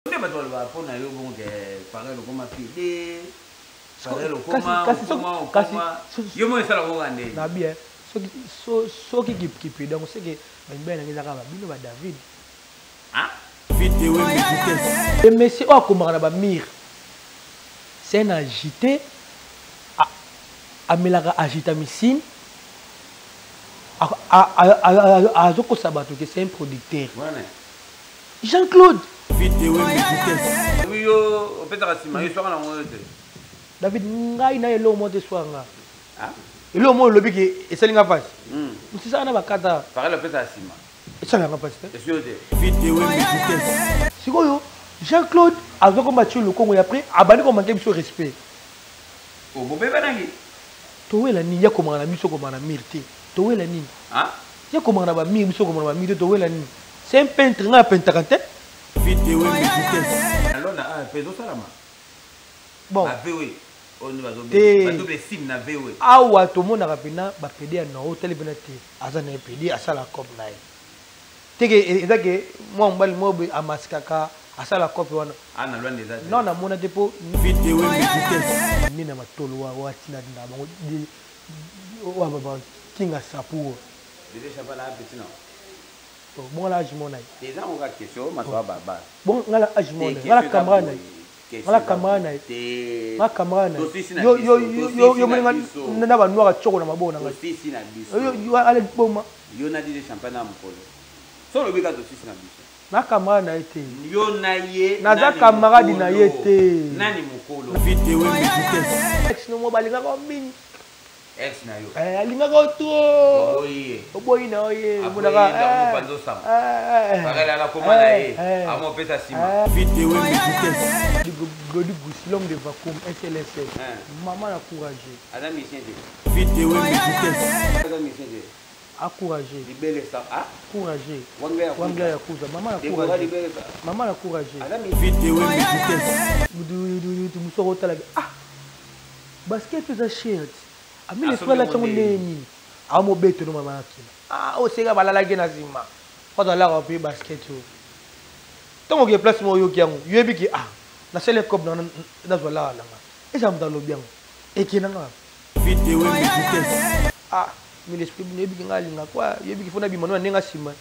Nde bato balobaka mpo na yo bongo ke Farel okoma pede, Farel okoma, okoma, okoma. Yo moko esala yango kaka ndenge. Na bien soki soki kipede yango seke ba mibali na ngai eza kaka ba bino ba David. Ah? Le monsieur oyo akomaka na ba mur c'est un agité amelaka agitamycine azokosa bato ke c'est un producteur. Wana. Jean-Claude. Oui, yo opesaka nsima yo swaka nango yo te. David ngai na eloko moko te swaka nga. Ah? Eloko moko olobi ke esali nga mpasi. Mosisaka na bakata. Parele opesaka nsima. Esala nga mpasi te. Eswi yo te. Sikoyo Jean-Claude azwa ko Mathieu Lukongo ya après abandi ko manquer biso respect. Oh, bobebanaki. Towela nini ya komaka na biso komaka na mire te. Towela nini? Ah? Ya komaka na ba mire biso komaka na ba mire te towela nini? C'est un peintre nga apentaka te. Na lona ah pe ezosalama. Bon. Ba VW oyo nde bazo Te. ba double sim na VW. Awa tomonaka pena ba pede ya nord otali pena te aza na ye pede asala coop na ye te ke eza ke mwa mobali moko boye amaskaka asala coop wana. Ah na Luanda eza te. Non namona te po nde na matolo wa wa tina na bango wa ba kinga sapu. Bebe Chaval a petit na. Oh, bongo na age mona ye. Eza ngo kaka question maswa baba. Bongo nga na age mona ye. Nga na camarade na ye. Nga na camarade na ye. Nga camarade na ye. Yo yo yo yo moni nga na ba noir tchoko na maboko na nga. Tosisi na biso. Yo yo ale boma. Yo na DJ champagne na mukolo. So lobi ka tosisi na biso. Na camarade na ye te. Yo na ye. Naza camarade na ye te. Nani mukolo? Ex no mo balingaka mingi. Ex na yo. Eh, alingaka yo trop. Oboyi ye. Oboyi na yo ye. Omonaka. Eh, panzo sama. Eh, Farel ala koma na ye. Amo pesa sima. Glody Goussi, l'homme de vacuum, SLSL. Maman la courageux. Aza musicien te. Aza musicien te. Encouragé. Libele sa ah. Courageux. Wangla ya kuza. Maman la courageux. Maman la courageux. Aza musicien. Mutu musoko tala. Ah. Basket eza cher ti. Amile esprit alati yango ndenge nini? Amobeto no mama akima. Ah oseka balalaki na nsima. Po azalaka mpe basket oyo. Ntango oke place moko oyoki yango, yoyebi ke ah nasali cope na nazwa lara na nga. Eza moto alobi yango. Eke na nga. Ah mille esprit bino yebi ke nga alinga kwa, yebi ke fo nabima no na ndenge nsima.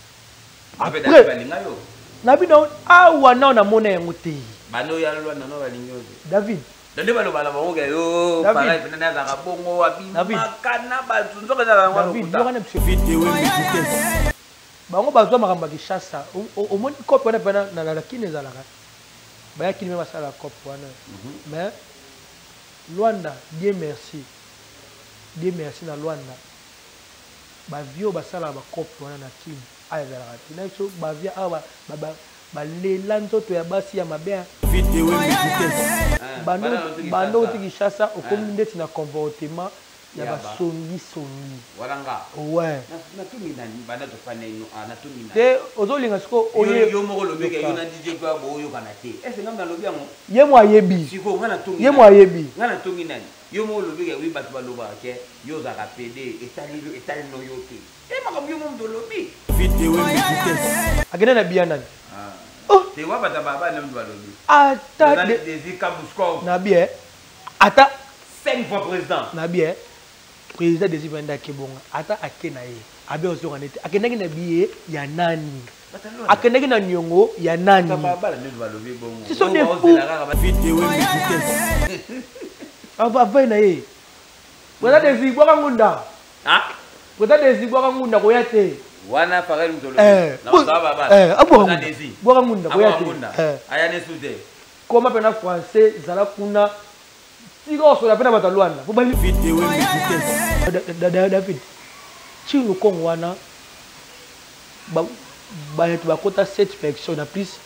Après na bino awa nao namona yango te. Bando ya lwa nano balingi yo te. David Donc nde baloba na bango ke yo pareil pena nazalaka bongo abimaka na bato nzoka ezalaka yango lokuta. Bango bazwa makambo ya Kinshasa omoni cope wana pena na Kin ezalaka baya Kin me basala cope wana mais Luanda Dieu merci Dieu merci na Luanda ba vieux basalaka ba cope wana na Kin awa ezalaka te na biso ba vieux awa balela nzoto ya basi ya mabe. Banda oti Kinshasa okomi ndeti na comportement ya basongi songi. Wana nga. Ouais. Natungi nani banda tofanda ino ah natungi nani. Te ozolinga siko oye. Yo moko lobi ke yo na DJ kwa boyokana te. Est ce nga nalobi yango? Ye mo ayebi. Siko nga natungi. Ye mo ayebi. Nga natungi nani? Yo moko lobi ke oui bato balobaka ke yo ozalaka pede etali etali no yo te. Eh makambo yo moto olobi. Akende na biya nani? Oh. Te wa bata baba nde balobi. Ata Désir Kabouskov. Na bien. Ata 5 fois président. Na bien. Président Désir Vanda Kebonga ata ake na ye. Abe ozonga nete. Akendaki na biye ya nani? Akendaki na niongo ya nani? Ce sont des fous. Avai na ye. Président Désir bwaka ngunda. Ah? Président Désir bwaka ngunda koya te. Wana Farel Mutolo. Eh, na masaba baba. Eh, abwaka ngunda. Bwaka ngunda koya te. Eh. Aya ne sute. Koma pena français zala kuna. Tika osola pena bato ya Luanda. Po bali David. Chino Kongo wana ba bato bakota 7 personnes en plus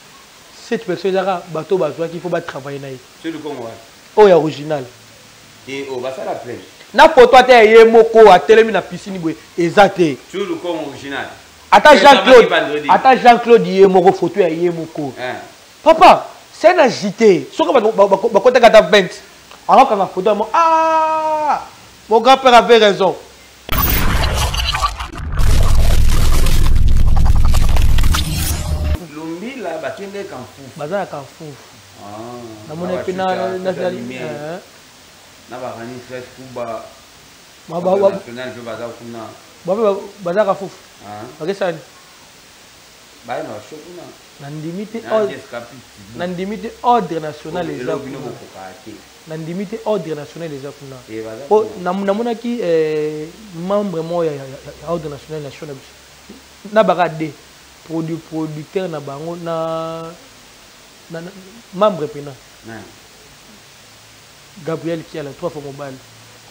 7 personnes ezaka bato bazwaki faut ba travailler na ye. Chino Kongo wana. Oyo ya original. Te oh basala plein. Na photo ata ya ye moko atelemi na piscine boye eza te. Sur le Congo original. Ata Jean-Claude, ata Jean-Claude ye moko photo ya ye moko. Hein. Papa, c'est un agité. Soki bakotaka ata 20, akokanga photo ya mo ah mon grand-père avait raison. Lumbila bato Bakende Kamfufu. Baza na Kamfufu. Namoni mpe na Na barani Stress Kuba. National mpe baza kuna. Baza Kafufu. Bakesani. Baye na basho kuna. Nandimi te. Nandimi te ordre national eza kuna. Nandimi te ordre national eza kuna. Po namonaki membre moko ya ordre national na show na biso. Na baka de producteur na bango na membre pena. Gabriel Kiala, trois fois mobile.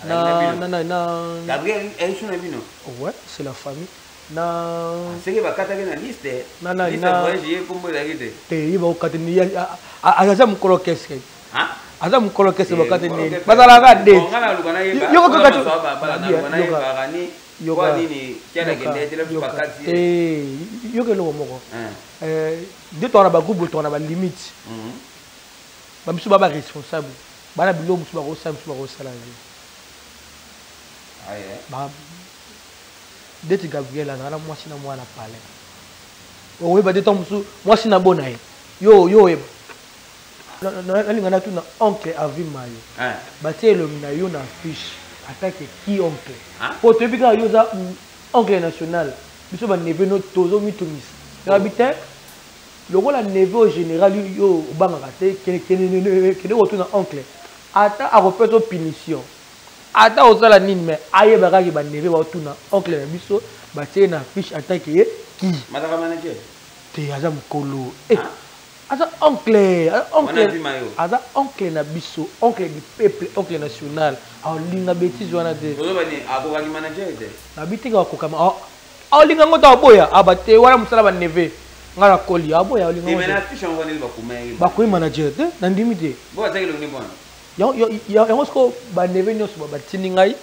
Na na na Gabriel est na bino. Ouais, c'est la famille. Na c'est que bakataki na liste. Na na na voyage ye kombo ezalaki te. Te ye bakata ni aza mokolo keske. Hein? Aza mokolo keske bakata ni. Bazalaka de. Ngana luka na yeba. Yoko kaka na yeba rani. Yoka nini kiala kende te la bakati. Eh, yoka eloko moko. De to na ba groupe to na ba limite. Ba misu ba ba responsable. Bana bilo musu ba ko sala musu ba ko sala. Ba deti Gabriel azala mwasi na mwana palais. Oyeba de temps mwasi na bona ye. Yo yo oyeba. Nalinga na tuna oncle avi mayo. Batie elongi na yo na fiche attaque qui oncle. Po toyebi kaka yo za oncle national. Biso ba neveu no tozo mitungisa. Rabite lokola neveu général yo obangaka te kende kotuna oncle. Ata akopesa punition. Ata osala nini mais ayebaka ke ba neveu ba tuna oncle na biso batie na fiche attaque ye qui. Madame manager. Te aza mokolo. Eh aza oncle, oncle, aza oncle na biso, oncle du peuple, oncle national. Aolinga bêtise wana te. Akokaki manager te. Na bitika akokama. Aolinga ngo ta boya, abate wana musala ba neveu. Nga na koli aboya aolinga ngo. Mais na fiche ngo nini bakoma ye. Bakoyi manager te, na ndimi te. Bo azaki longi bwana. Yango siko ba neveu nyonso ba batindi ngai.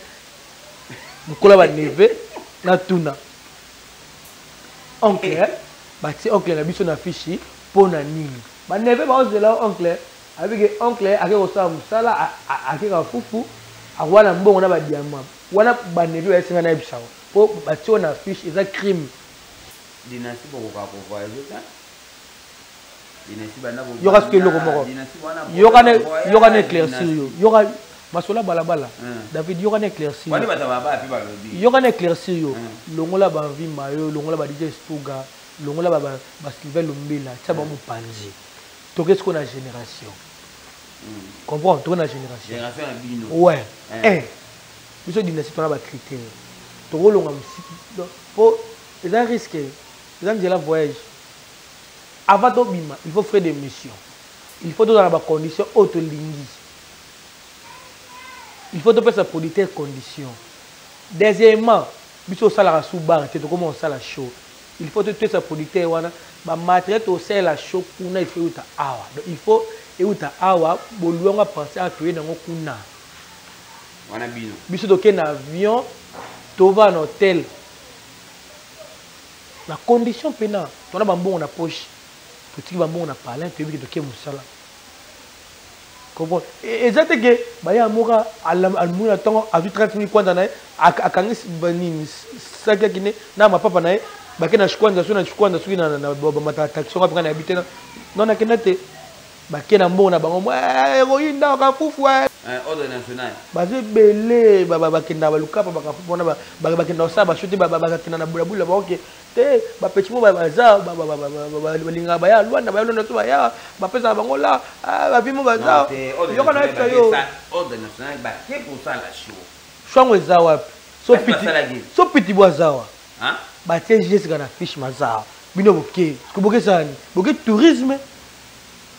Mukola ba neveu na tuna. Oncle, bati oncle na biso na fiche pona nini. Ba neveu ba ozela oncle, abike oncle ake kosala musala ake ka fufu akwana mbongo na ba diamant. Wana ba neveu ba singa na bisawa. Po bati na fiche eza crime. Dynastie boko ka ko voyager ta. Dynastie bana bo. Yoka ce que loko moko. Yoka na éclaircir yo. Yoka masola balabala. David yoka na éclaircir. Wani bata baba api balobi. Yoka na éclaircir yo. Longola ba envie mayo, longola ba DJ Stuga, longola ba ba Sylvain Lumbila, tia ba mupanzi. Toke ce qu'on a génération. Comprends, toke na génération. Génération ya bino. Ouais. Eh. Biso dynastie tona ba critères. Toko longa musiki. Po eza risque. Eza nzela voyage. Avant tobima, il faut faire des missions. Il faut dans la condition autolingi. Il faut faire sa producteur condition. Deuxièmement, biso sala sous bar, c'est comment on sala chaud. Il faut te sa producteur wana ba matériel to sala chaud kuna il faut uta awa. Donc il faut uta awa boluanga penser à tuer nango kuna. Wana bino. Biso toke na avion, to va na hôtel. La condition pénale, on a bambou on a poche. Tout bambou on a parlé, tu veux que toke musala. Comprends? Exact que ba ya moka al muna tongo a 30 000 kwanza na akangisi banini saki kine na ma papa na ye ba ke na shkwanza so na shkwanza so na na ba mata taxi ko na habiter non na kena te ba ke na mbongo na bango héroïne ka fufu ordre national ba ze belé ba ba kenda ba lukapa ba ka fufu na ba ba kenda sa ba shoti ba ba kenda na bula bula ba ok te ba petit mo ba baza ba ba ba balinga ba ya Luanda ba Luanda to ba ya ba pesa bango la ba bimo baza yoka na yo ordre national ba ke pour ça la show shwango ezawa so piti so piti bwazawa hein ba tie Jessica na fiche mazawa bino boke ko boke sani boke tourisme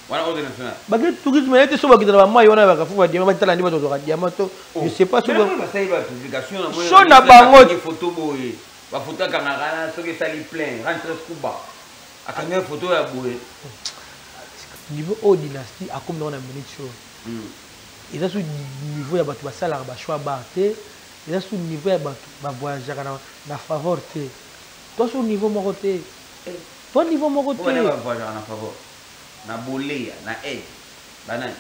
wana ordre national ba ke tourisme ete so ba kitana ba mai wana ba kafufa diamant ba tala ndi ba tozoka diamant to je sais pas so ba ba publication na so na bango photo boye ba photo kangaka na soki sali plein rentre Cuba akanga photo ya boye niveau haut dynastie a comme dans la minute show eza sous niveau ya bato basalaka ba choix bar te eza sous niveau ya bato ba voyageaka na favor te toi sous niveau moko te toi niveau moko te ba voyageaka na favor na boleya na aide banani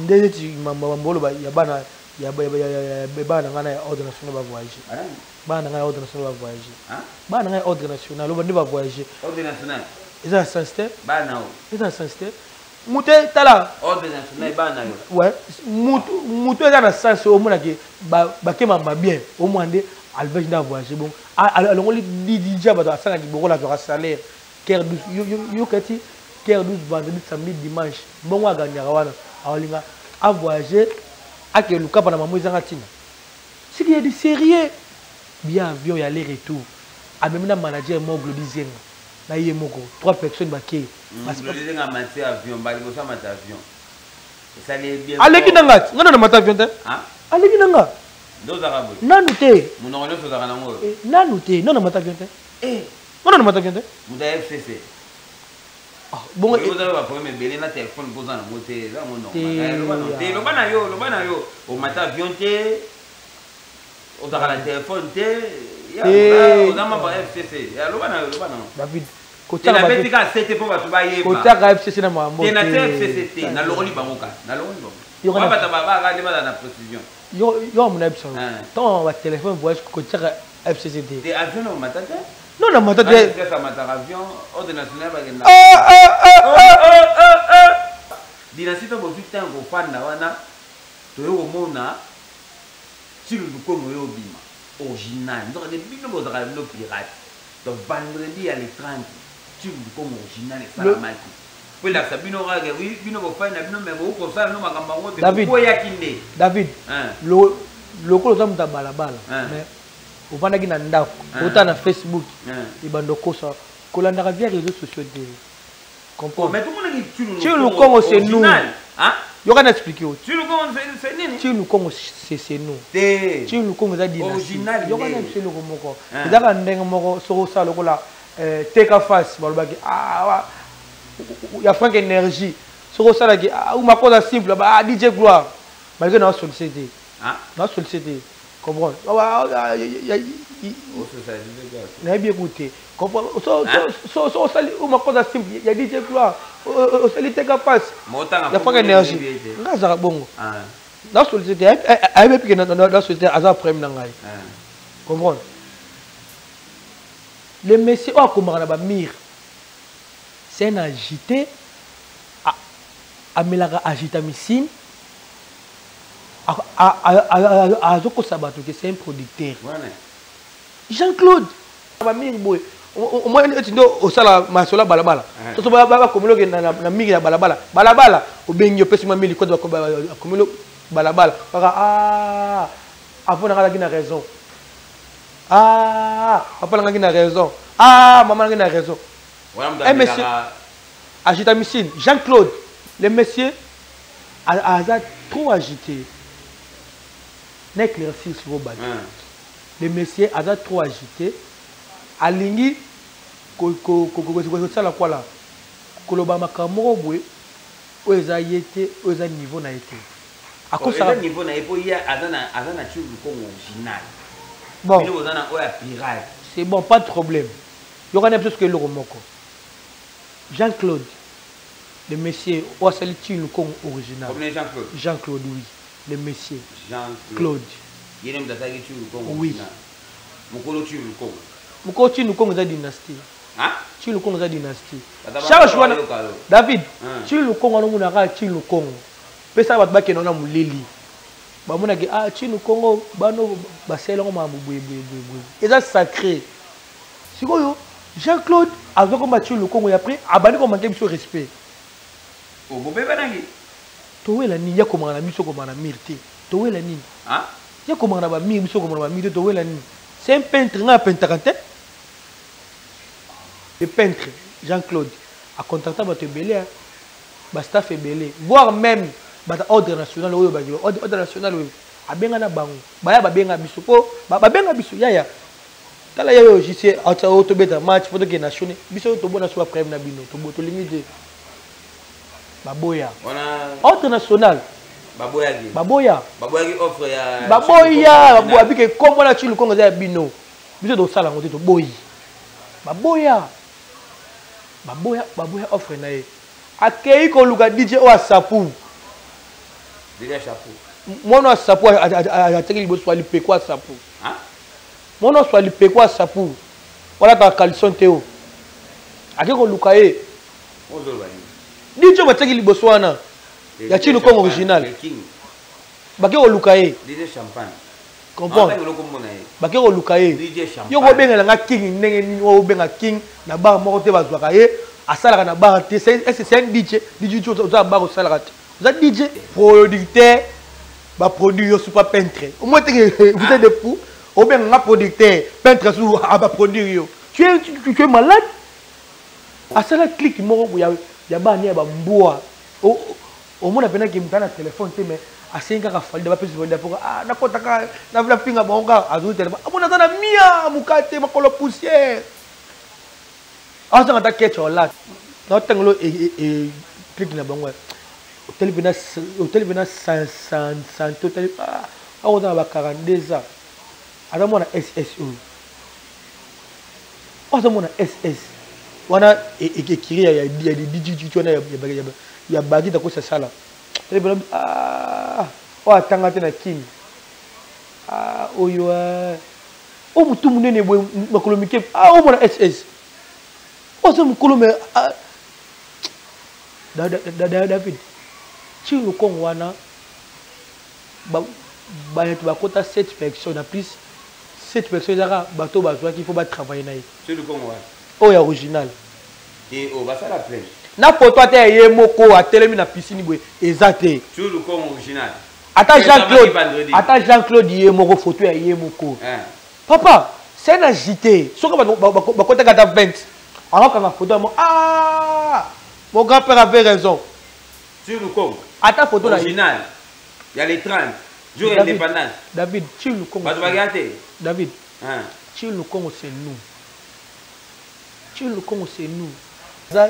ndenge ti mambolo ya bana ya bana nga na ya ordre national ba voyager bana nga ya ordre national ba voyager bana nga ya ordre national ba nde ba voyager ordre national Eza na sens te. Bana o. Eza na sens te. Moto tala. Ordre national bana yo. Ouais, moto moto eza na sens omonaki bakemamba bien omona nde alvage nde avoyage bongo alongoli didija bato asalaki bokola azwaka salaire cœur douce yokati cœur douce vendredi samedi dimanche mbongo aganyaka wana aolinga avoyage ake lukapa na mamo ezanga ntina siki ya du sérieux bien avion ya aller retour amemi na manager moko Glody Zenga na ye moko trois personnes bakei. Glody Zenga amati avion mbala liboso amata avion esali ye bien. Aleki na nga nga na mata avion te. Aleki na nga. Nde ozalaka boye. Nanu te. Monoko nyonso ozalaka nango oyo. Nanu te nanu mata avion te. Nga na mata avion te. Moto ya FCC. Ah, bongo oza ba problème ebele na téléphone mpo oza nango te eza yango normal te loba na yo loba na yo omata avion te ozalaka na téléphone te oza membre ya FCC loba na yo loba na yo David nabeti kaka sete mpo bato bayeba kotiaka FCC na makambo te na te FCC te nalongoli bango kaka nalongoli bango bato babaka nde bazala na précision yo amona biso ntango ba téléphone voyage kotiaka FCC te te avion na omata te. Non, na mata te. Stress amataka avion, ordre national bakenda. Dynastie to bozwi ntango kofanda wana toye komona Tshilulu Kongo oyo obima original nzoka nde bino bozalaka na bino pirate donc vendredi ya le 30 Tshilulu Kongo original esalamaki po elakisa bino kaka oui bino bofandi na bino mais bokosala bino makambo yango te bokweyaki nde. David, lokola oza moto ya balabala mais ovandaki na ndako ota na Facebook ebanda okosa kolandaka via réseaux sociaux te comprendre. Tshilulu Kongo c'est nous. Yoka na expliquer yo. Tshilulu Kongo c'est nous. Tshilulu Kongo eza dynastie. Yoka na biso eloko moko ezaka ndenge moko soki osala lokola teka face balobaki ya Frank Énergie soki osalaki makoza simple ba DJ Gloire malgré na sollicité te na sollicité te comprendre nayebi eku te comprendre so osali makoza simple ya DJ Gloire osali teka face ya Frank Énergie nga azalaka bongo na sollicité ayebi epike na sollicité aza problème na ngai comprendre. Le monsieur oyo akomaka na bamire c'est un agité amelaka agitamicine azokosa bato ke c'est un producteur Jean-Claude bamire boye omoni eti nde osala masolo ya balabala soso bakomeli oke na mire ya balabala balabala obengi opesi mwa mili kote bakomeli balabala kaka avant nanga azalaki na raison papa nangaki na raison mama nangaki na raison. Un monsieur agitamicine Jean-Claude le monsieur aza trop agité na éclaircir sur bato. Le monsieur aza trop agité alingi kosala kwala koloba makambo moko boye oyo eza ye te oyo eza niveau na ye te. Eza niveau na ye mpo ye aza na Tshilulu Kongo original. Bon, bino boza na oyo ya pirate. C'est bon, pas de problème. Yokana biso soki eloko moko. Jean-Claude le monsieur oyo asali Tshilulu Kongo original. Jean-Claude. Jean-Claude oui, le monsieur Jean-Claude. Ye nde moto asalaki Tshilulu Kongo original. Mokolo Tshilulu Kongo. Mokolo Tshilulu Kongo eza dynastie. Tshilulu Kongo eza dynastie. Charge wana David, Tshilulu Kongo wana omonaka Tshilulu Kongo. Pesa bato bakende wana molili. Bamonaki Tshilulu Kongo bano basalango makambo boye boye boye boye. Eza sacré. Sikoyo Jean-Claude azwa komba Tshilulu Kongo ya après abandi ko manquer biso respect. Obobebanaki. Towela nini ya komaka na biso komaka na mire te. Towela nini? Ya komaka na ba mire biso komaka na ba mire te towela nini? C'est un peintre nga peintaka te. Le peintre Jean-Claude a contacté bato ebele ba staff ebele voire même bato ordre national oyo ba ordre national oyo abenga na bango baya babenga biso po babenga biso yaya tala yayo JC acha oyo tobeta match po tokende nationné biso tobona so ba problème na bino tolingi te baboya ordre national baboyaki baboya baboyaki offre ya baboya baboya bike kombo na Tshilulu Kongo eza ya bino biso tosala yango te toboyi baboya baboya baboya offre na ye akei koluka DJ oyo asapu DJ Sapu mwana asapu ateki liboso alipeko asapu mwana so alipeko asapu wala ta caleçon te o. Ake koluka ye. DJ batiaki liboso wana ya Chino Congo original. Bake koluka ye. Comprendre? Bake koluka ye. Yo kobengela nga king ndenge nini oyo obenga king na bar moko te bazwaka ye asalaka na bar te. C'est un DJ. DJ oza bar osalaka te. Oza DJ producteur ba produit yo super peintre. Au moins vous êtes des fous. Obenga nga producteur peintre sous ba produire yo. Tu es malade? Asala clique moko ya ya bana ya ba mbwa. Omona pena ke mutana téléphone te mais asengi kaka Fally bapesi Fally po ah nakota kaka na finga bango kaka azwi téléphone. Amona aza na mia mukate makolo poussière. Azanga ata ketch olata. Na tangelo e clique na bango. Otali pena otali pena santé otali ah akoza na ba 42 ans. Aza mwana SS oyo. Aza mwana SS. Wana ekiri ya ya DJ wana ya ya bagita kosa sala. Otali pena ah oyo atanga te na kin. Ah oyo o mutu munene boye makolo mike ah o mwana SS. Oza mukolo mais ah David Chino Kongo wana bato bakota 7 personnes en plus 7 personnes ezaka bato bazwaki mpo batravaille na ye oyo ya original na foto ata ya ye moko atelemi na piscine boye eza te ata Jean Claude ata Jean Claude ye moko foto ya ye moko papa c'est un agité soki bakotaka ata 20 akokanga foto ya mo ah mon grand père avait raison. Sur le Congo. Ata photo original. Il y a les 30 jours d'indépendance. David, Chilou Congo. Bato bagate. David. Hein. Chilou Congo c'est nous. Chilou Congo c'est nous. Ça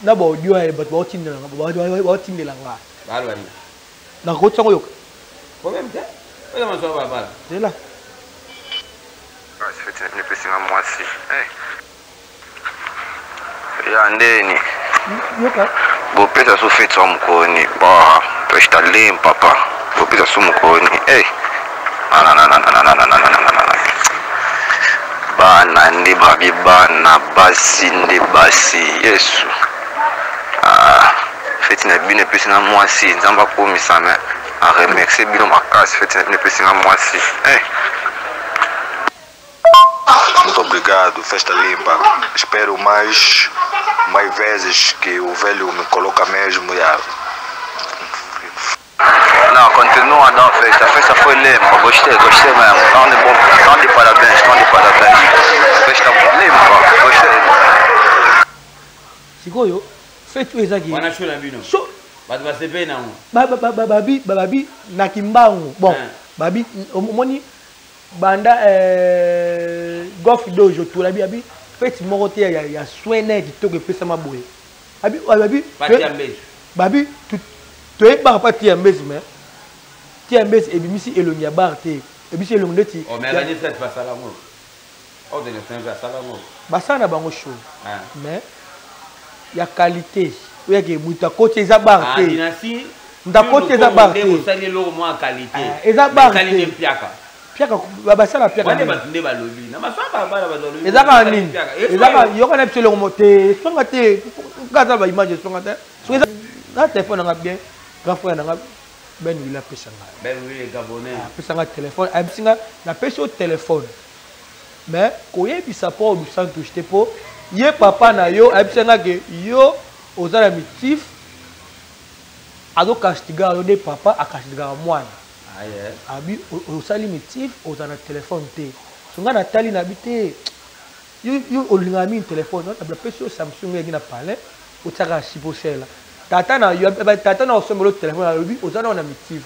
na ba audio ya bato baotindela nga baotindela nga. Balo ni. Na kotsa ngo yoka. Problème te. Oyo maso ba bala. Zela. Ah, c'est une pesi nga mwasi. Eh. Ya ndeni. Yoka. Bopesa so feti wa mokoni. Ba, festa lim papa. Bopesa so mokoni. Eh. Na na na na na na na na na na na. Bana nde babi bana basi nde basi Yesu. Ah, feti na bino epesi na mwasi Nzambe akomisa me a remercier bino makasi feti na bino epesi na mwasi. Eh. Muito obrigado, Festa Limpa. Espero mais, mais vezes que o velho me coloca mesmo. Yeah. Não, continua a dar festa. A festa foi limpa. Gostei, gostei mesmo. Tão de bom, tão de parabéns, tão de parabéns. Festa limpa, gostei. Sikoyo, fete oyo ezaki. Wana show na bino. Show. Bato basepeli na yango. Babi, babi na kimbangu. Bon, babi omoni banda golf dojo tolabi abi fete moko te ya ya soin na kitoko epesama boye. Abi abi babi toyebaka pa tia mbesi mais tia mbesi ebimisi elongi ya bar te ebimisi elongi ndeti. Oh mais la fête basala ngo. Ordre national basala ngo. Basala na bango show. Mais ya qualité oyo ke mutu akoti eza bar te. Dynastie ndakoti eza bar te. Osali eloko mwa qualité. Eza bar te. Mpiaka. Piaka basala piaka. Wana bato nde balobi. Na maswa ba bala bato balobi. Eza kaka nini? Eza kaka yoka na biso eloko mo te. Esonga te. Kaza ba image esonga te. Soki eza na téléphone nanga bien. Grand frère nanga Ben Willa apesa nga. Ben Willa Gabonais. Apesa nga téléphone. Ayebisi nga napesi yo téléphone. Mais koyebisa po du Santos te po ye papa na yo ayebisi nga ke yo oza na mitif azo castigar yo nde papa akastigaka mwana. Abi osali mitif oza na téléphone te. So nga natali na bi te yo yo olingaka mingi téléphone napesi yo Samsung eyaki na palais otiaka siposela. Tata na yo tata na osombelo téléphone alobi oza na mitif.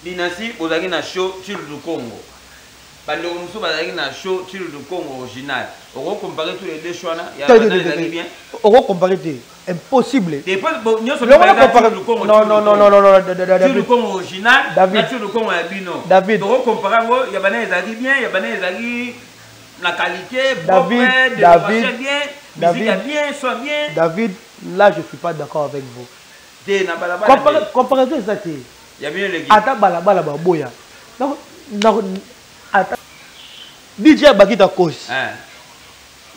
Dynastie ozalaki na show Chilou Congo. Bandeko mosusu bazalaki na show Chilou Congo original. Oko comparer tous les deux choix na ya ezalaki bien. Oko comparer te. Impossible. Nyonso Non non non non non non Chilou Congo original na Chilou Congo ya bino. David. Oko comparer yango ya bana ezalaki bien, ya bana ezalaki la qualité, David, David, bien, musique ya bien, soit bien. David, là je suis pas d'accord avec vous. Te na balabala. Comparaison eza te. Ya bien eleki. Ata balabala baboya. Na ata DJ Bakita Kosi.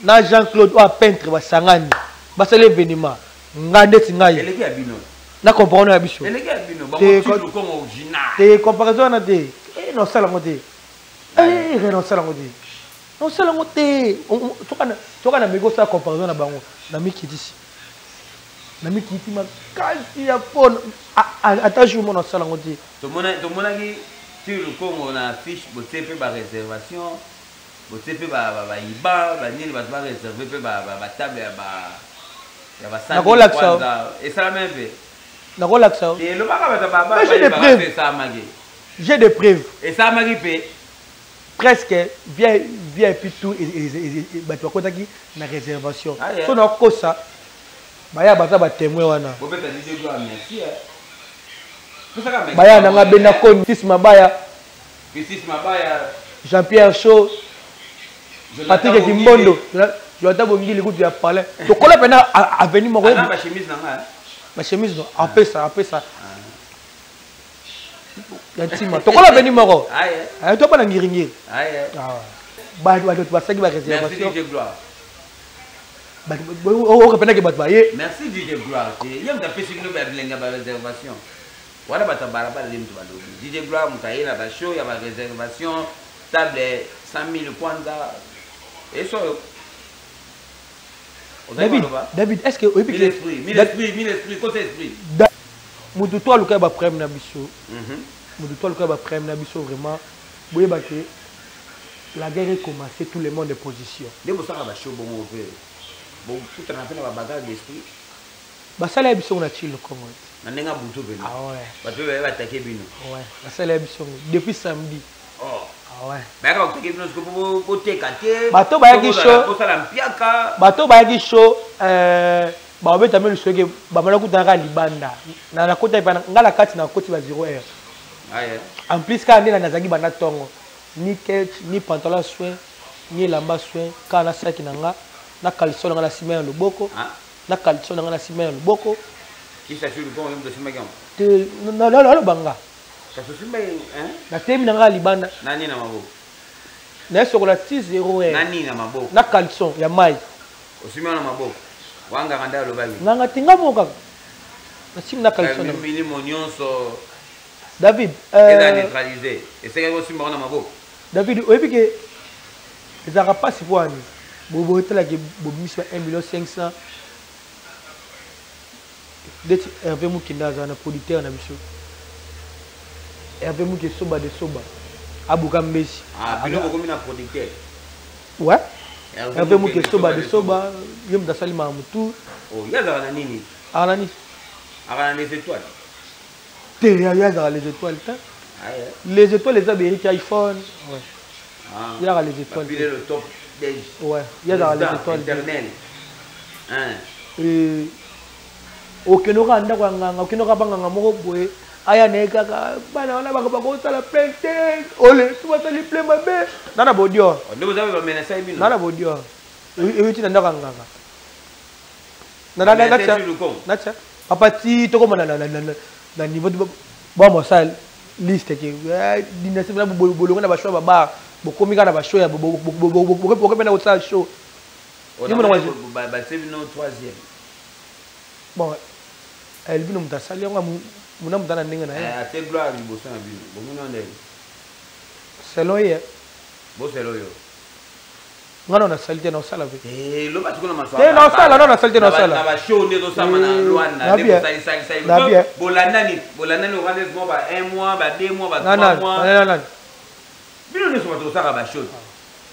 Na Jean-Claude oyo peintre basangani basala événement nga ndeti ngai Eleki ya bino. Na comprendre ya biso. Eleki ya bino. Te, Bango Chilulu Congo original. Te, comparaison wana te. Eh, nosala yango te. Eh, re nosala yango te, nosala yango te. Soka na meki osala comparaison na bango, na mikitisi, na mikiti makasi ya pona ata jour mo nasala yango te. Tomonaki Chilulu Congo na fiche, botie mpe baréservation, botie mpe bayiba banini, bato baréserve mpe batable ya Nakolakisa. Basanza esalama mpe. Nakolakisa. Te, elobaka bato baba. Mais j'ai des preuves. Esalamaki. J'ai des preuves. Esalamaki mpe. Presque via et puis tout bato bakotaki na réservation. Ah, yeah. So nakosa baya baza batémoin wana. Bopesa DJ Gloire merci, eh. Pesaka merci. Baya nanga bena koni tis mabaya. Pisis Mabaya. Jean-Pierre Shaw. Jonathan Patrick Bongili. Kimbondo, Jonathan Bongili kutu ya palais tokola mpena avenue moko. Aza bachemise na nga, eh. Bachemise no apesa apesa ya ntima, tokola avenue moko. Ah, yeah. Eh, tobana ngiringiri. Ah, yeah. Ah, bato bato basalaki Merci baréservation. DJ Gloire. Okopenaki bato baye. Merci DJ Gloire. Te ye moto apesi bino babilenga baréservation wana, bato ya balabala nde moto balobi. DJ Gloire moto aye na bashow ya baréservation, table 100 000 kwanza eso oyo. Ozali David, koloba? David, est ce que oyebi Mille esprit, mille esprit, mille esprit, kosa esprit. Moto to aluka ya baproblème na biso, moto to aluka ya baproblème na biso, vraiment boyeba ke la guerre est commencée, tout le monde est position. Nde bosaka bashow bongo mpe bokutana mpe na babagarre d'esprit. Basala ya biso na Chile Congo. Na ndenge ya butu pene? Ah ouais. Bato mpe baye batake bino? Ouais, basala ya biso depuis samedi. Oh. Ah ouais. Bayaka bakutaki bino siko mpo boteka te? Bato bayaki show. Bosala mpiaka. Bato bayaki show, babeta me lisoki, bamala kutanaka libanda na nakota epa nga na kati, nakoti ba 0 heure. Aye. En plus kaka nde nazalaki banda ntongo, ni ketch, ni pantalon soin, ni elamba soin, kaka na saki na nga na caleçon na nga na nsima ya loboko. Ah. Na caleçon na nga na nsima ya loboko. Kisa sur le moto osimbaki yango? Te, naloba nga. Kasi osimbaki, hein? Natemi na nga libanda. Nani na maboko? Nayesokola ti 0 heure. Nani na maboko? Na caleçon ya mai. Osimbi wana maboko wangaka nde alobaki? Nganga te, nga moko kaka nasimbi na caleçon na nga. Milimo nyonso David, eza neutralisé, esekaki osimba wana maboko. David, oyebi ke ezalaka mpasi mpo wani botalaki bobimisi ba 1 million 500 ndeti Hervé Mukenda azala na producteur na biso, Hervé Muke soba de soba abuka mbesi. Ah, bino bokomi na producteur? Ouais, Hervé Muke soba de soba, ye moto asali makambo tout. Oh, ye azalaka na nini? Aka nani? Azalaka na Les Étoiles? Te, ye azalaka Les Étoiles te. Ah, yeah. Les Étoiles eza beriki iPhone, ouais. Ah. Ye azalaka Les Étoiles. Bapile le top déj. Ouais, ye azalaka Les Président Étoiles te. Éternel. Hein. Okende oka ndako ya nganga, okende oka banganga moko boye, aya na ye kaka bana wana bakosala plein te, ole so basali plein mabe na na bodior. Nde boza mpe bamenasa bino? Na na bodior euti na ndako ya nganga. Bamenasa sur le Congo. Natia papa ti tokoma na niveau bamosala liste ke dynastie na bolongo na bashow ya babar, bokomi kaka na bashow ya bokomi mpe na kosala show. Yo mona Batie bino troisième. Bon, Elvino moto asali yango, muna moto ana ndenge na ye. Atie Gloire liboso na bino, bomoni ndenge? Selon ye. Boselo oyo. Nga na nasali te, naosala mpe. Loba sikoyo na Te, naosala, no, nasali te, naosala. Na bashow nde ezosama na Lwanda nde bosalisalisali. Na bien. Bolandani, bolandani orandesi mwa ba 1 mois, ba 2 mois, ba Na 3 nani? mois. Na nani? Bino nyonso bato kosaka bashow,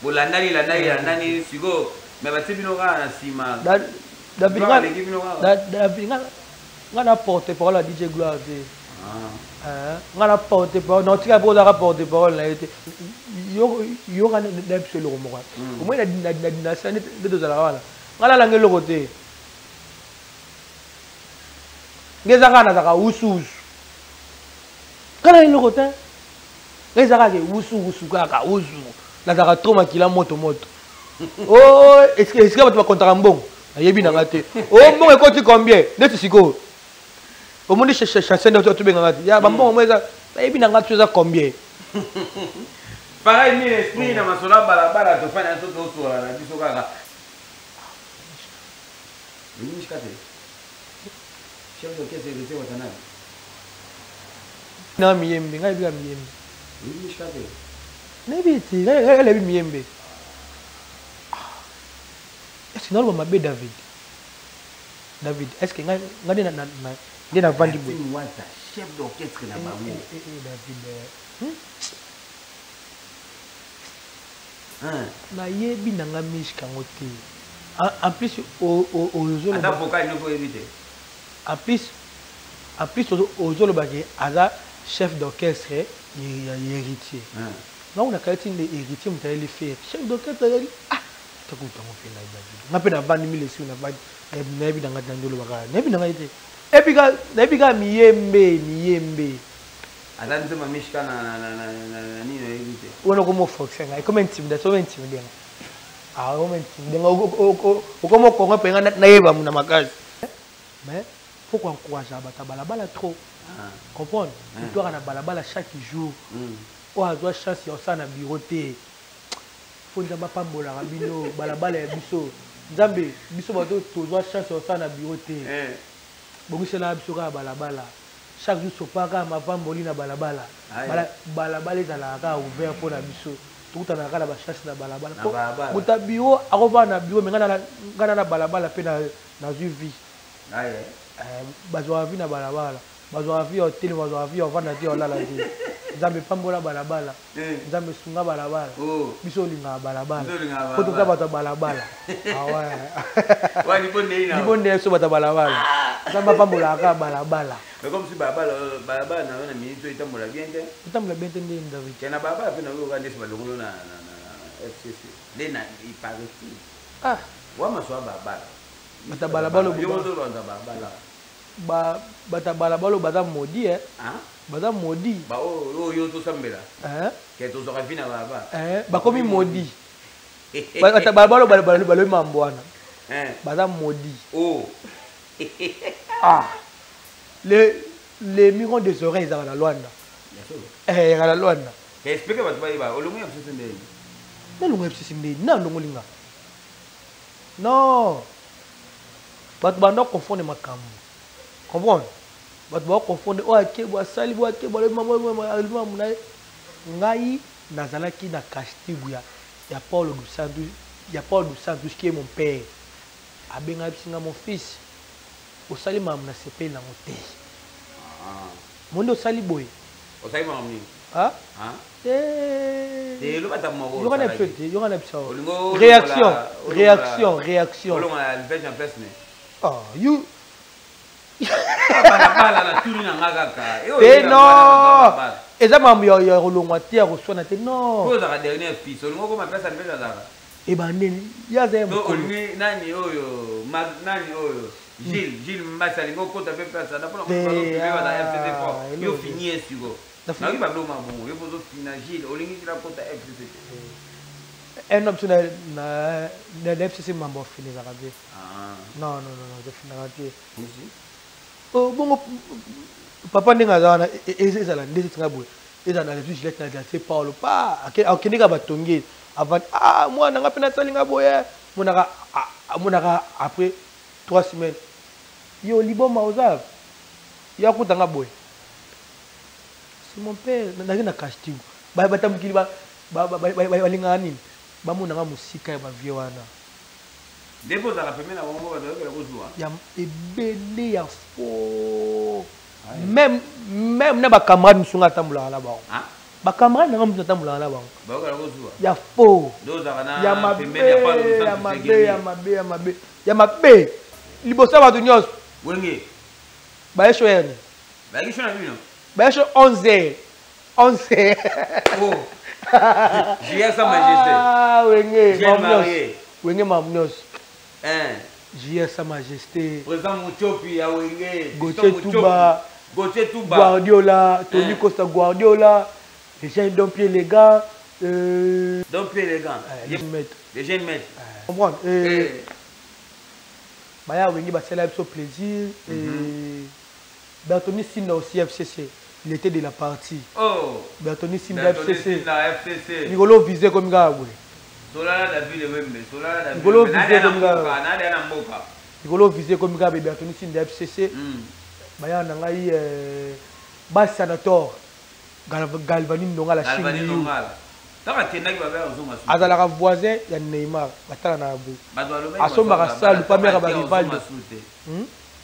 bolandani, landani, landani sikoyo, me batie bino kaka na nsima. David, Gloire aleki bino kaka. David, nga na porte parole ya DJ Gloire te. Ah. Ah, nga na porte parole naotika mpo ozalaka porte parole na ye te. Yoka na biso eloko moko omoi na dynastie nde tozalaka wana, nga nalanga eloko te, nge eza kaka nazalaka wusuwusu kaka na eloko te, nge eza kaka ke wusuwusu kaka wusu, nazalaka trop makila moto moto. O esika bato bakontaka mbongo, nayebi nanga te. O mbongo ekoti combien? Neti sikoyo omoni chasse nde tobengaka te ya bambongo mo eza, nayebi nanga te eza combien. Pareil, mille esprit na masolo ya balabala, tofanda so, tosola na biso kaka. Oyebi Mishka te? Chef d'orchestre Héritier Watanabe. Na miyembe, ngai yebi miyembe. Oyebi Mishka te? Nayebi te, ngai nayebi miyembe. Est-ce que naloba mabe David? David, est-ce que ngai ngai nde na nde navandi boye? Wata, chef d'orchestre na bango. David. Nayebi na nga Mishka yango te. En plus ozoloba. Ata vocal noko oyebi te. En plus ozoloba ke aza chef d'orchestre ya Héritier. Ngango nakanisi nde Héritier moto ayeli Ferre chef d'orchestre ayeli. Ah, takuta ngo mpe ngai David, nga mpe navandi mile esili, navandi, nayebi na ngai te. Nde olobaka nayebi na ngai te, nayebi kaka miyembe miyembe. Ata nzembo Mishka na nini oyebi te? Wana okoma oforce ngai, ekoma intimidation, okoma intimide nga. Ah, okoma intimide nga, okoma okongo mpe nga nayeba na makasi. Mais faut koencourage bato ya balabala trop, comprendre? Otwaka na balabala chaque jour, oyo azwa chance ya kosala na bureau te, fo Nzambe apambolaka bino. Balabala ya biso, Nzambe, biso bato tozwa chance ya kosala na bureau te, bongiselaka biso kaka balabala chaque jour, sopa kaka mapamboli na balabala. Balabala ezalaka kaka ouvert mpo na biso, tokutanaka kaka na bachance na balabala. Moto ya bureau akovanda na bureau, mais ngai na balabala mpe nazwi vie. Bazwaka vie na balabala, bazwaka vie ya hotel, bazwaka vie ya ovanda te, ya olala te. Nzambe pambola balabala, Nzambe sunga balabala. Biso olingaka balabala po toza bato ya balabala. Libonde biso bato ya balabala, Nzambe apambolaka kaka balabala. Mais comme si balabala, balabala na yo na minute oyo etambola bien te. Etambola bien te ndeni, David? Ke na balabala mpe na oyoka ndesi balongolo na FCC nde na il paraît-il. Ah. Wamaso ya balabala. Bato ya balabala. Yo ozolanda balabala. Bato ya balabala oyo baza maudit, eh? Baza maudit. Oyo yo tosambela ke tozwaka vie na balabala. Bakomi maudit. Bato ya balabala oyo balobi mambo wana baza maudit. Ah, les millions des oreilles ezalaka na Lwanda, ezalaka na Lwanda. Explique bato bayeba, olongo ya FCC ndeni? Nalongo FCC ndeni? Nalongoli nga? Non, bato banda confondre makambo, comprendre? Bato baconfondre oyo akebo asali bo akebo alobi mambo na ye. Ngai nazalaki na castigo ya Paulo dos Santos, ya Paulo dos Santos qui est mon père. Abengaki biso nga: "Mon fils, osali makambo na sepeli nango te. Monde osali boye." Osali makambo nini? Te. Eloba ata moko. Yoka na biso te, yoka na biso. Réaction, réaction, réaction. Olongola alvege en place ne. Ah, you. Balabala, natuni na nga kaka. Te, non, eza makambo ya kolongwa te, ya koswana te, non. Oyo ozalaka dernier fils, olingi okoma place alvege azalaka. Ebandeli ye aza ye mokolo. Olingi nani oyo, nani oyo, Gilles Mbasi alingi okota mpe place wana mpona baza FCC fort. Yo fini ye siko, nayoki babiloko mabongo, yo mpo ozofina Gilles, olingi Gilles akota FCC te. Un homme na FCC, mambo afini ezalaka te. Non, non, non, tofinaka te. Bongo papa ndenge aza wana, ezala nde etinga boye, ezala na Gillette na se Paulo pa akende kaka batongi avant. Ah, mwana nga mpe nasalinga boye, monaka amonaka après 3 semaines, yo liboma oza yo akutanga boye. C'est mon père. Nazali na casting. Bata mokili balingaka nini? Bamonanga mosika ya bavie wana. Nde mpo ozalaka pembeni na bango, bato bayokela kozwa. Ya ebele ya fo, même na bacamarade mosusu nga atambolaka na bango, bacamarade nanga mosusu atambolaka na bango. Bayokela kozwa. Ya fo. Nde ozalaka na ya mabe. Pembeni ya Paulo. Ya mabe, ya mabe, ya mabe, ya mabe liboso ya bato nyonso. Wenge. Baye show yani. Bayaki show na bino? Baye show 11 heures, 11 heures. Oh, Jia sa majesté. Ah, wenge. Jeune marié. Wenge mamu nyonso. Hein. Jia sa majesté. Président Muchopi ya Wenge. Gauthier Touba. Gauthier Touba. Guardiola, Tony Costa Guardiola, les jeunes Dompier les gars. Dompier les gars. Les maîtres. Les jeunes maîtres. Comprendre? Et baya Wenge basala biso plaisir et Bertoni Sinda aussi FCC. Il était de la partie. Oh. Bertoni Sinda Bertoni FCC. Sinda FCC. Mikolo visé comme gars boye. Solala David Wembe, Solala David. Mikolo Wembe. visé comme gars. Nadi na mboka. Likolo vise ekomi kaka bebe Anthony Sinda FCC. Baya na ngai ba senator Galvani Ndongala Galvani Shingiyu. Ndongala. Tango akendaki ba baya ozonga susu. Azalaka voisin ya Neymar, batala na boye. Bato balobaki Asombaka bazonga, salu pa mère ba ake Rivaldo. ozonga susu te.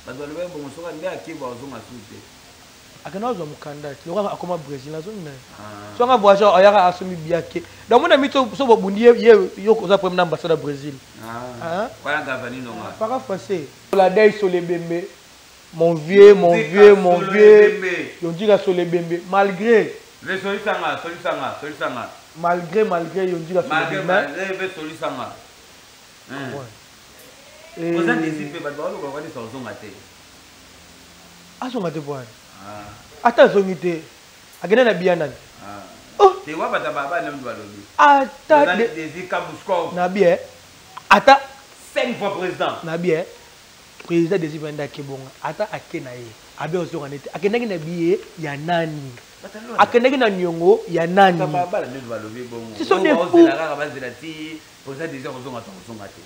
Bato balobaki bongo soki nde ake ba ozonga susu te. Akenda kozwa mokanda te. Lokola akoma Brésil azongi na ye. Ah. Soki voyage ayaka asombi biake. Donc mon ami so bobundi ye ye yo oza premier na ambassade ya Brésil. Ah. Hein? Wana Galvani Ndongala. Para français. La dei sur les bembe. Mon vieux, mon Yondika vieux, mon Solo vieux. Ebembe. Yondika Solebembe. Malgré. Ve solisanga, solisanga, solisanga. Malgré, malgré Yondika Malgré, Solebembe. malgré, ve solisanga. Hein. Ouais. Et Oza desi pe bato baloba kanisa ozonga te. Azonga te bwana. Ah. Ata azongi te. Akende na biya nani? Ah. Oh. Te wa bata baba nde mutu balobi. Ata Oza de Desi Kabusco. Na bien. Ata 5 fois président. Na bien. Président Desi Vanda Kebonga. Ata ake na ye. Abe ozonga nete. Akendaki na billet ya nani? Akendaki na niongo ya nani? Bata baba nde mutu balobi bongo. Ce sont des Bongo fous. bazela kaka bazela ti président Desi ozonga to ozonga te.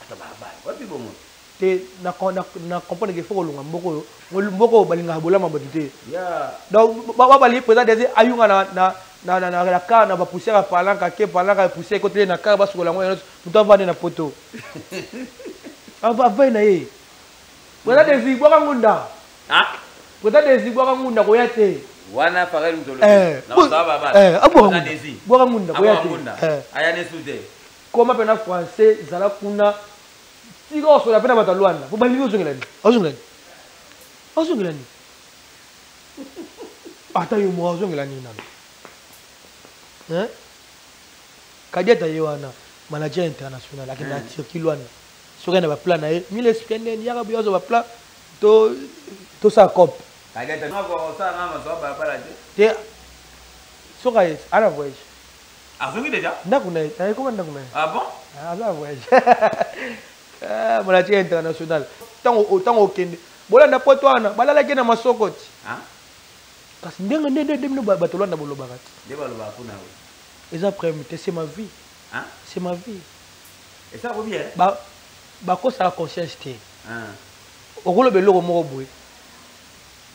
Ata baba. Wapi bongo? Te na na na comprendre que faut kolonga mboko oyo. Mboko oyo balingaka bolama bato te. Ya. Donc, ba, ba, ba, président Desi ayunga na, na, na, na, na, na car, na ba poussière ya palanka, ke palanka ya poussière, kote na car, ba sukola yango nyonso, moto avande na poto. Ava, avande na ye. Président Desi, bwaka ngunda. Ah? Président Desi, bwaka ngunda, koya te. Wana Farel Mutolo. Eh, Na bo- basaba ba ba. eh, abwaka Président ngunda. Desi. Bwaka ngunda, koya Abwaka te. ngunda. Eh. Aya ne sute. Koma pe na français, zala kuna. Tika osola pe na bato ya Luanda. Po balingi ozongela nini? Ozongela nini? Ozongela nini? Ata yo moko ozongela nini nano? Hein? Kadiata ye wana, manager international, akenda na Turquie Luanda. Soki na ba plan na ye, mille esprit nene, yaka boye azwa ba plan, to sa cop. Kadiata, nga kwa kosala nga maso ba bala te. Te, soki aye, ala voyage. Azongi déjà? Ndako na ye, aye koma ndako na ye. Ah bon? Ah, aza voyage. Ah, manager international. Tango, tango okende. Bolanda poto wana, balalaki na masoko ti. Ah? Kasi ndenge nde, nde, nde bino bato Luanda bolobaka ti. Nde balobaka kuna we. Eza problème te, c'est ma vie. Hein? C'est ma vie. Et ça revient? Ba, bakosaka conscience te. Hein? Okoloba eloko moko boye.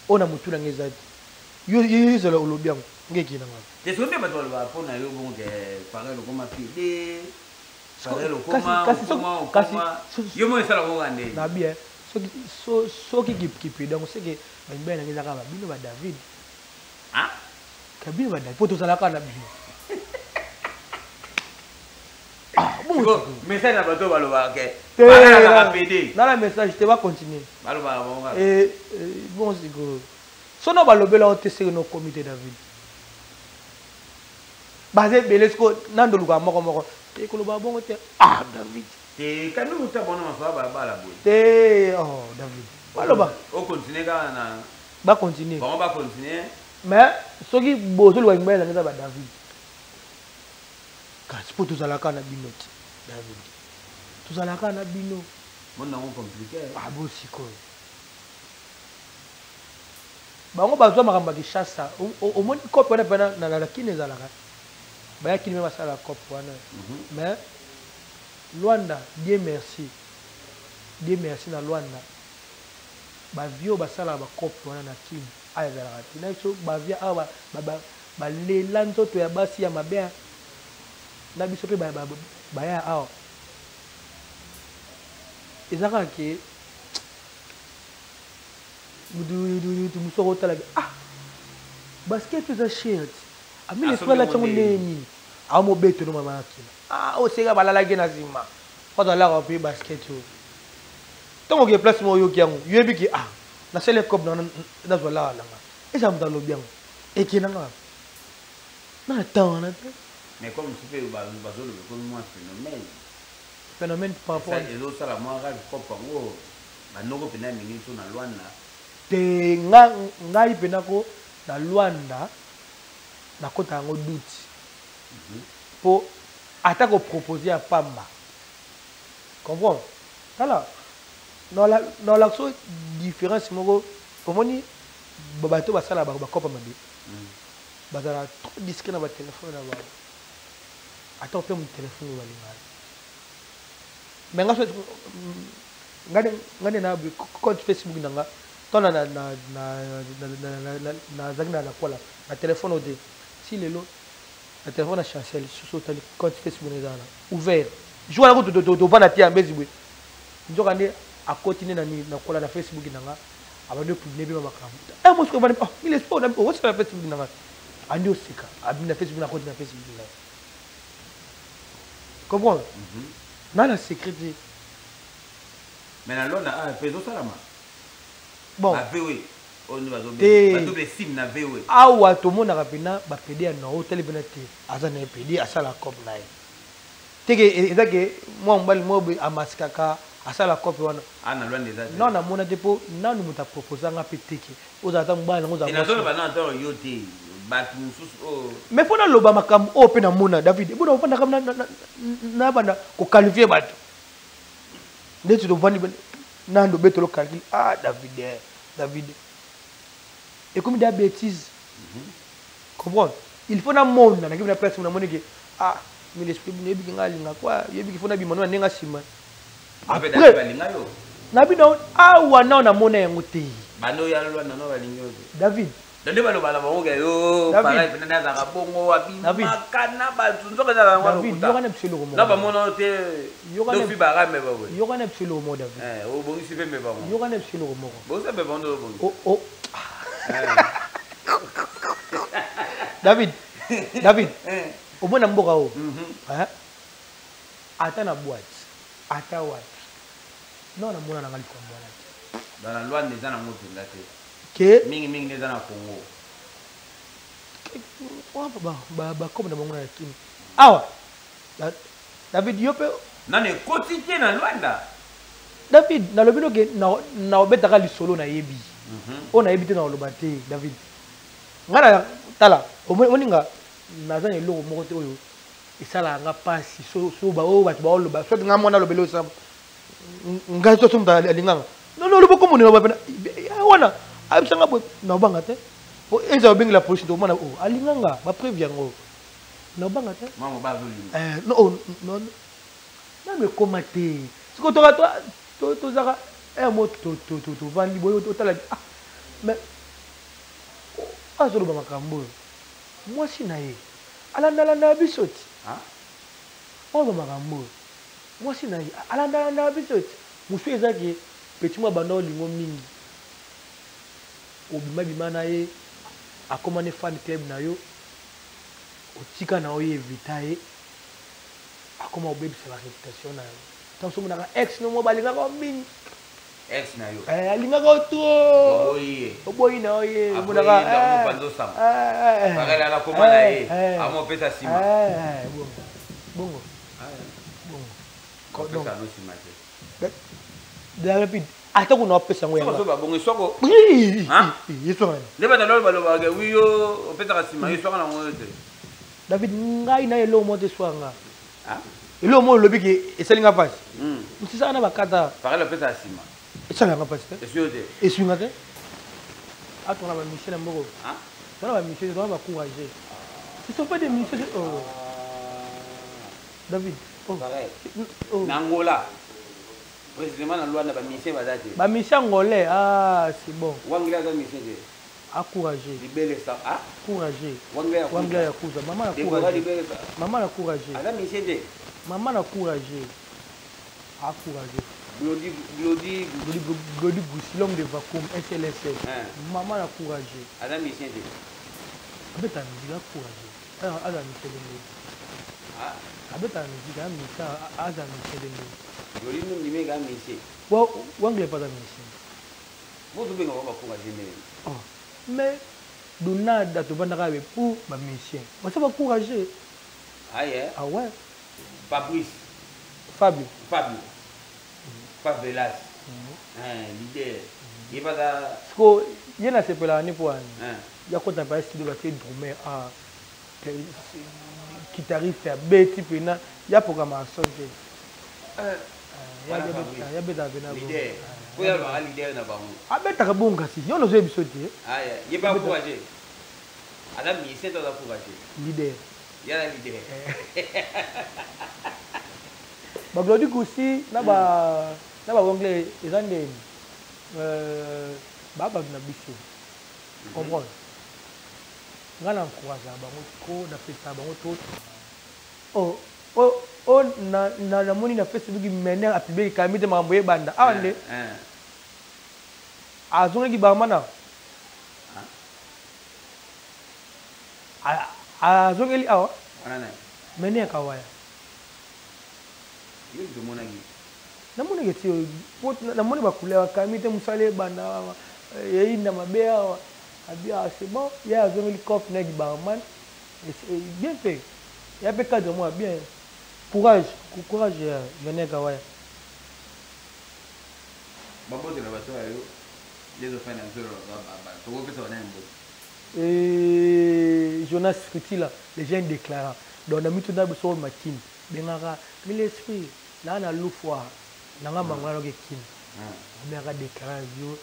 Oyo na motu na ngai eza te. Yo, yo, yo, ezala olobi yango. Ngai ekei na ngai. Te soki nde bato balobaka mpo na yo bongo ke Farel okoma piede. Siko, Farel okoma, kasi, kasi, soki, okoma, kasi, okoma. soki, Yo moko esala bongo nde. Na bien. Soki, so, soki ki, ki piede yango, c'est que ba mibali na ngai ezaka ba bino ba David. Ah? Ka bino ba David, po tozalaka na bino. Ah, bon, Siko, siko. message na bato balobaka ke Te, Farel azalaka na, pede. na la message te, ba continuer. Balobaka bongo kaka. Eh, eh, bon, siko. Sono balobela o te seke no comité David. Baze ebele siko, nando luka moko moko. Te koloba bongo te. Ah, David. Te, kanu muta bona mafa ba bala boye. Te, oh, David. Baloba. O continuer kaka na Ba continuer. Bango ba continuer. Mais soki bozo luka mibali na ngai ba David. Kasi po tozalaka na bino te, David. Tozalaka na bino. Mon nango compliqué. Ah, bo sikoyo. Bango bazwa makambo ya Kinshasa. Omoni kope wana pe na na Kini ezalaka. Baya Kini me basala kope wana. Mais Luanda, Dieu merci. Dieu merci na Luanda. Ba vieux basala ba kope wana na Kini. Aya ezalaka te. Na biso ba vieux awa ba lela nzoto ya basi ya mabe. Na biso pe baya awa. Ezalaka ke mutu mosusu akotala ke, ah, basket eza cher ti. Amine Asombi espoir alati yango yango ndenge ndenge nini? Amobeto no mama akila. Ah, oseka balalaki na nsima. Po azalaka pe basket oyo. Ntango oke place moko oyoki yango, yoyebi ke, ah, nasali cope na nazwa lala na nga. Eza moto alobi yango. Eke na nga. Na temps wana te. Mais comme si pe bazoloba ekomi mwa phénomène. Phénomène par rapport à Esa, ezosala mwa rage cope yango. Banoko pena mingi so na Luanda. Te, ngai pena ko na Luanda, nakota yango doute. Po ata ko proposer ya pamba. Comprends? Tala, dans la, dans l'action différence moko, omoni ba bato basala ba kopa mabe. Bazala trop discret na ba téléphone na bango. Ata ope mo téléphone balinga. Mais nga so, Ngai nde na compte Facebook na nga to na nazalaki na nakwala na telefone oyo te ti lelo na telefone na chancel susu otali compte Facebook na eza wana ouvert jour wana kutu tovanda te ya mbezi boye nzoka nde akoti nde na nini nakola na Facebook na nga abandi opublie mpe makambo eh mosiko evandi oh mille espoir na okosala na Facebook na nga andi oseka abi na Facebook nakoti na Facebook na comprendre na na secret te. Mais na Londres awa pe ezosalama. Bon. Ba VW oyo nde bazo Te. ba double sim na VW. Awa tomonaka pena ba pede ya nord otali pena te aza na ye pede asala coop na ye te ke eza ke mwa mobali moko boye amaskaka asala coop wana. Ah na Luanda eza te. Non namona te po nanu moto a proposa nga pe te ke ozala ata mobali nango ozala Te mwasi. nazoloba nanu ata yo te batu mosusu oyo. Mais po naloba makambo oyo pe namona David ebona ofandaka na banda ko qualifier batu. Ndeti tovandi nando betolo calcul ah David eh, David ekomi da bêtise. Comprendre? Il faut namona nakebi na place namoni ke ah mais l'esprit nayebi ke ngai alinga quoi yebi ke faut nabima no na ndenge nsima. Après balinga yo. Nabi na awa nao namona yango te. Bando ya lwa nano balingi yo te. David. Nde baloba na bango ke yo pareil pena nazalaka bongo abimaka na bato nzoka ezalaka yango David lokuta. yoka na biso eloko moko. Na bamona yo te Yoka na- dofi barame baboye. Yoka na biso eloko moko David. Eh, obongisi mpe mpe bango. Yoka na biso eloko moko. Bongisa mpe bango nde obongisi. Oh, oh. David, David, omona mboka oyo. Hein? Ata na boîte, ata wapi. Non, namona nanga likambo wana te. Dans la loi eza nango mpenza te. Ke mingi mingi nde eza na Congo. Bakoma na bango na Kini. Awa David yo pe nani ekoti te na Luanda. David nalobi noke na obetaka lisolo nayebi. Oyo nayebi te na oloba te David. Nga na tala omoninga naza na eloko moko te oyo esalaka nga pasi so so ba oyo bato baoloba soit nga mwana alobeli oyo ngai so so moto alinganga non non lobo komona ba pena wana ayebisa nga boye na obanga te po eza obengela police to omona oh alinganga ba preuve yango na obanga te. Mama ba azolinga. Eh non oh, non nanu ekoma te sikoyo toka tozaka eh mo tovandi boye otala ah mais azoloba makambo oyo mwasi na ye alandalanda biso ti oloba makambo oyo mwasi na ye alandalanda biso ti mosusu eza ke petit mwa banda olingo mingi obimabima na ye akoma ne fan club na yo otika na yo ye evita ye akoma obebisa ba réputation na yo ntango somonaka ex no mo balingaka mingi ex na yo eh, alingaka yo trop oboyi ye oboyi na yo ye omonaka omonaka pakala akoma na ye amopesa nsima bongo bongo bongo opesa no nsima te rapide ata kuna opesa yango yango babongo eswako eswaka nde bato lolo balobaka wi yo opesaka nsima yo eswaka nango yo te David ngai na eloko moko te eswaka nga eloko moko olobi ke esali nga mpasi mosisaka na bakata pakala opesaka nsima esalaka nga mpasi te eswi yo te eswi nga te atona bamisie na mboko tona bamisie tona bacourage ce sont pas des missions oh. David oh. Oh. Na Angola précisément na Luanda ba musiciens baza te ba musiciens angolais ah c'est bon Wangila aza musicien te encouragé libele sa ah couragé Wangila Wangila yakuza maman na couragé maman na couragé aza musicien te maman na couragé encouragé Glody Glody Glody Glody Goussi l'homme de vacuum SLSS hein. Maman na couragé aza musicien te abeta musique encouragé aza musicien ndenge ah abeta musique aza musicien aza musicien ndenge Glody ndimi ka musicien Wangila pas musicien bozobenga bango bacourage ndenge oh mais Donald tovandaka be pour ba musicien baza bacourage aye ah ouais Fabrice Fabio Fabio Favelas leader ye baza siko ye nasepelaka ni mpo wani ya kota mpa studio batie drummer ah guitariste abeti mpena ya programmation te ya betaka mpena leader na bango abetaka bongo kasi yo nozoyebi biso te ye ba courage aza musicien to aza courage leader ye aza leader baglodi kusi na ba Na ba anglais eza ndeni ba bato na biso. Comprendre? Nga na encourageaka bango trop, na felicitaka bango trop. Oh oh oh na na namoni na Facebook mener a publier likambi te makambo ebanda awa nde azongaki barman awa azongeli awa mener kawaya. Yo moto omonaki? Namonaki eti po namoni ba couleur akami te musala ebanda eyinda mabe awa abi ah c'est bon ye azongeli coop na ki barman bien fait ya pe cadre moko ya bien courage courage mener kawaya. Ba mbote na bato ya yo nde ezofanda na zolo tokopesa banani mbote? Jonas Futila le jeune déclarant donc na mituna biso oyo makini bengaka mille esprit naa na lufwa nanga mango nanoke kini abengaka déclarant yo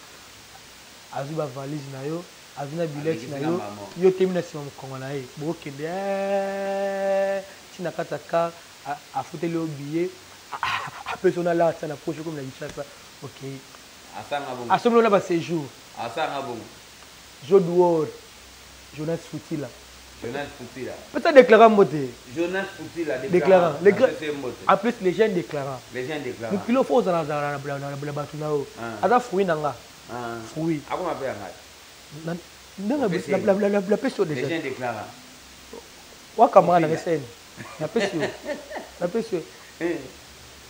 azwi ba valise na yo azwi na bilete na yo yo temi na nsima mokongo na ye bokende ntina kati ya car afuteli yo billet apesi yo na lata na poche komi na Kinshasa ok asombi yo na ba séjour Joduor Jonas Futila. Jonas Futila. Peut-être déclarant mbote. Jonas Futila déclarant. En plus les jeunes déclarants. Les jeunes déclarants. Mokilo fo ozala zala na bato na yo. Aza fruit na nga. Fruit. Akoma pe nga. Ndenge la pesi yo déjà. Les jeunes déclarants. Wa camarade na sene. Na pesi yo. Na pesi yo.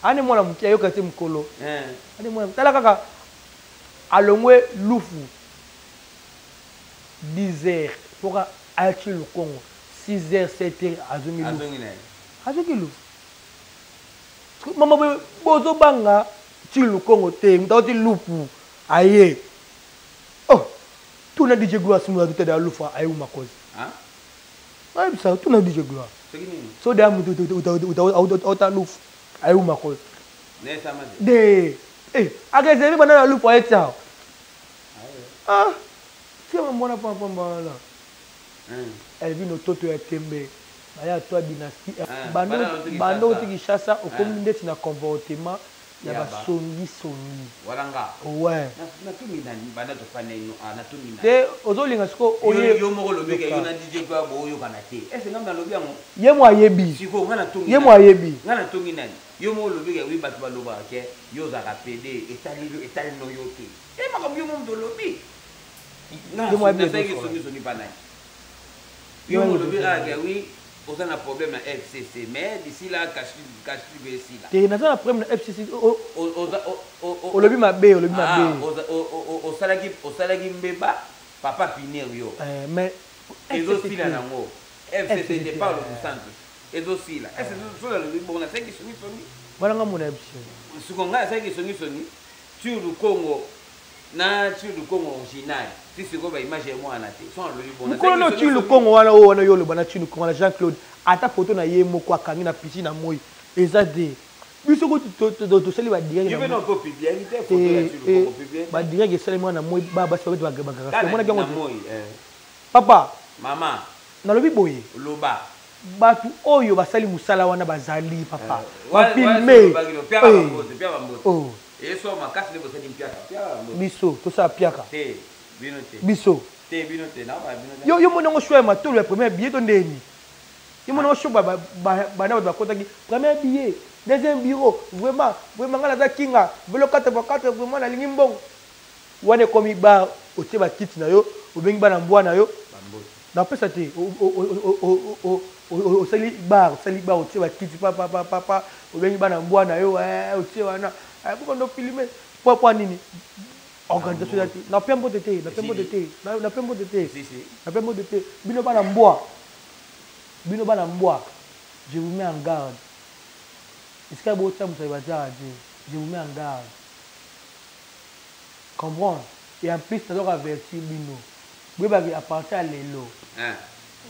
Ane mwana moke ayoka te mokolo. Ane mwana tala kaka alongwe lufu 10 heures mpoka ayaki lukongo 6 heures 7 heures azongi lufu azongi lufu mama boye bozobanga ti lukongo te moto akoti lupu aye oh tuna DJ Gloire simu atuta da lufu aye umakozi ayebisa tuna DJ Gloire so da moto auta lufu aye umakozi de eh akezemi bana na lufu aye tiao ah tia mwana pamba wana Elvin Ototo ya tembe baya toi dynastie bando oti Kinshasa okomi ndeti na comportement ya basongi songi wana ouais natungi nani banda tofanda ino natungi nani te ozolinga siko oye yo moko lobeka yo na DJ kwa boyokana te est-ce nga nalobi yango ye mo ayebi siko nga natungi ye mo ayebi nga natungi nani yo moko lobeka wi bato balobaka ke yo ozalaka pd etali etali no yo te e makambo yo mo moto olobi nasalaki songisongi mpa nani yo mo olobi kaka wi oza na problème na FCC mais d'ici là cache esila te naza na problème na FCC olobi mabe olobi mabe osalaki mbeba papa punir yo mais ezosila nango FCC te Paulo Santos ezosila soki alobi bongo nasalaki songisongi wana nga mona biso siko ngai asalaki songisongi sur Lukongo na sur Lukongo original si sikoyo baimage ya mwana te so alobi bongo mokolo no ti Lukongo wana oyo wana yo oloba na ti Lukongo na Jean Claude ata photo na ye moko akangi na piscine na moi eza te biso ko tosali badirect esalemi wana moi basi babeti bagarafi omonaki yango te papa mama nalobi boye loba bato oyo basali mosala wana bazali papa bafilme biso tosala piaka biso yo moni yango show ya matolo ya premier billet to ndeni yo moni yango show bana bato bakotaki premier billet deuxième bureau vraiment vraiment ngai naza kinga velo 4 x 4 vraiment nalingi mbongo wana ekomi bar otie bakiti na yo obengi bana mbwa na yo napesa te osali bar osali bar otie bakiti papapapapa obengi bana mbwa na yo otie wana bokondo filme po po nini organisation ya te napia mbote te napia mbote te napia mbote te napia mbote te bino bana mbwa je vous mets en garde esika botia mosali bazala te je vous mets en garde comprendre et en plus nazoka avertir bino boyebaki à partir ya lelo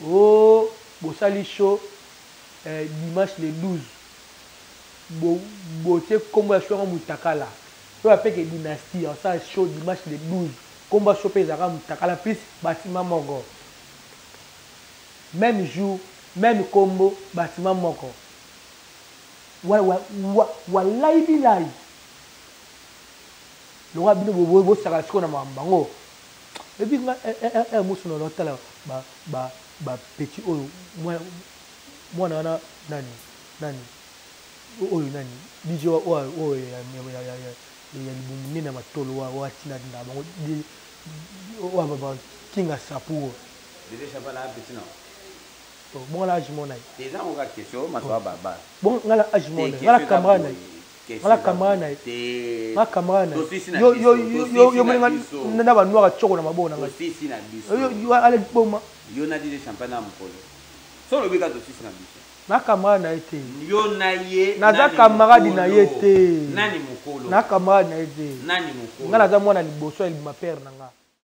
o bosali show dimanche le 12 botie kombo ya show yango mutakala oyo apeke dynastie osala show dimanche le 12 kombo ya show mpe ezalaka mutakala plus bâtiment moko même jour même kombo bâtiment moko walai bilai. Lokola bino bosaka sikoyo na makambo bango. Epuis nga heure mosusu na otala ba ba ba petit oyo mwana wana nani nani oyo nani DJ oyo oyo ya ya ya ya libumu nene ya matolo oyo atinda tinda bango oyo ba kinga sapu oyo. Bebe Chaval a petit na. Oh, bongo na age mona ye. Eza ngo kaka question maswa baba. Bongo nga na age mona ye. Nga na camarade na ye. Nga na camarade na ye. Nga camarade na ye. Yo yo yo yo moni nga na ba noir tchoko na maboko na nga. Tosisi na biso. Yo yo ale boma. Yo na DJ Champagne na mukolo. So lobi ka tosisi na biso. Na camarade na ye te. Yo na ye. Naza camarade na ye te. Nani mukolo? Na camarade na ye te. Nani mukolo? Nga naza mwana liboso ya ma père na nga.